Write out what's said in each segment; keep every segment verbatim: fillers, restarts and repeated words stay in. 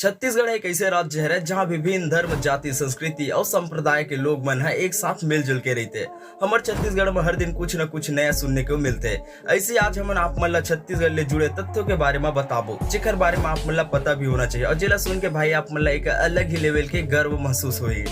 छत्तीसगढ़ एक ऐसे राज्य हरे, जहाँ विभिन्न धर्म, जाति, संस्कृति और संप्रदाय के लोग मन ह एक साथ मिलजुल के रहिथे। हमर छत्तीसगढ़ में हर दिन कुछ न कुछ नया सुनने को मिलथे। ऐसे आज हमन आप मन ला छत्तीसगढ़ ले जुड़े तथ्यों के बारे में बताबो, जेकर बारे में आप मन ला पता भी होना चाहिए और जेला सुन के भाई आप मन ला एक अलग ही लेवल के गर्व महसूस होही।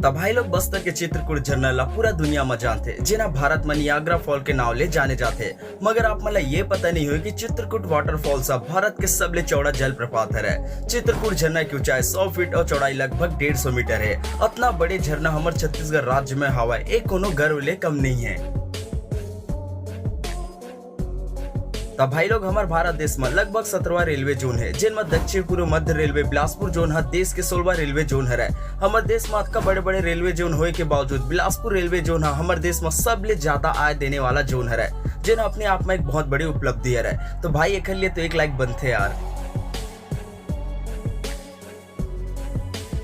त भाई लोग, बस्तर के चित्रकूट झरना ला पूरा दुनिया म जानथे, जेन ह भारत म नियाग्रा फॉल के नाव ले जाने जाथे। मगर आप मन ला ये पता नहीं होय कि चित्रकूट वाटरफॉल ह भारत के सबले चौड़ा जलप्रपात हरे। चित्रकूट झरना की ऊंचाई सौ फीट और चौड़ाई लगभग डेढ़ सौ मीटर है। अतना बड़े झरना हमर छत्तीसगढ़ राज्य में हवय, ए कोनो गर्व ले कम नहीं है। त भाई लोग, हमर भारत देश म लगभग सत्रहवाँ रेलवे जोन है, जेन म दक्षिण पूर्व मध्य रेलवे बिलासपुर जोन ह देश के सोलहवाँ रेलवे जोन हरय। हमर देश म अतका बड़े-बड़े रेलवे जोन होए के बावजूद बिलासपुर रेलवे जोन ह हमर देश म सबले ज्यादा आय देने वाला जोन हरय, जेन ह अपने आप म एक बहुत बड़ी उपलब्धि हरय। तो भाई, एखर लिए तो एक लाइक बनथे यार।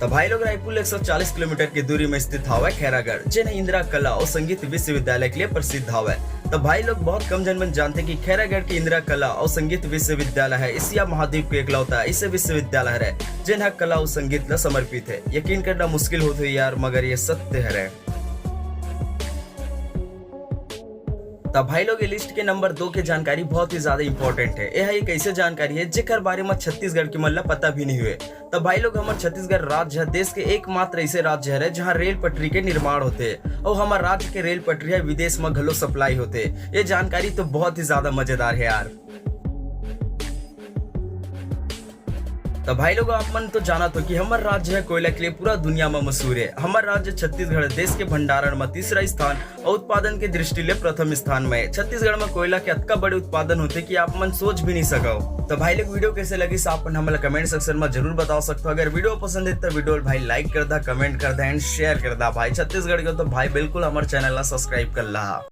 त भाई लोग, रायपुर ले एक सौ चालीस किलोमीटर की दूरी में स्थित हावय खैरागढ़, जेन ह इंदिरा कला और संगीत विश्वविद्यालय के लिए प्रसिद्ध हावय। त भाई लोग, बहुत कम झन मन जानथे कि खैरागढ़ के इंदिरा कला और संगीत विश्वविद्यालय ह एशिया महाद्वीप के एकलौता ऐसे विश्वविद्यालय हरे, जेन ह कला और संगीत ला समर्पित है। यकीन करना मुश्किल होत होही यार, मगर ये सत्य हरे। त भाई लोग, ये लिस्ट के नंबर दो के जानकारी बहुत ही ज्यादा इंपॉर्टेंट है। यह एक ऐसे जानकारी है, जेकर बारे में छत्तीसगढ़ के मन ला पता भी नहीं हुए। त भाई लोग, हमर छत्तीसगढ़ राज्य ह देश के एकमात्र ऐसे राज्य हरे, जहाँ रेल पटरी के निर्माण होथे, और हमर राज्य के रेल पटरी ह विदेश म घलो सप्लाई होथे। ये जानकारी तो बहुत ही ज्यादा मजेदार है यार। त भाई लोग, आप मन तो जानत हो कि हमर राज्य ह कोयला के लिए पूरा दुनिया म मशहूर है। हमर राज्य छत्तीसगढ़ देश के भंडारण म तीसरा स्थान और उत्पादन के दृष्टि ले प्रथम स्थान में है। छत्तीसगढ़ म कोयला के अतका बड़े उत्पादन होथे कि आप मन सोच भी नहीं सकव। त भाई लोग, वीडियो कैसे लगिस, आप मन हमला कमेंट सेक्शन म जरूर बता सकत हो। अगर वीडियो पसंद है त वीडियो भाई लाइक कर दा, कमेंट कर दा and शेयर कर दा। भाई छत्तीसगढ़ के हो तो भाई बिल्कुल हमर चैनल ला सब्सक्राइब कर ला।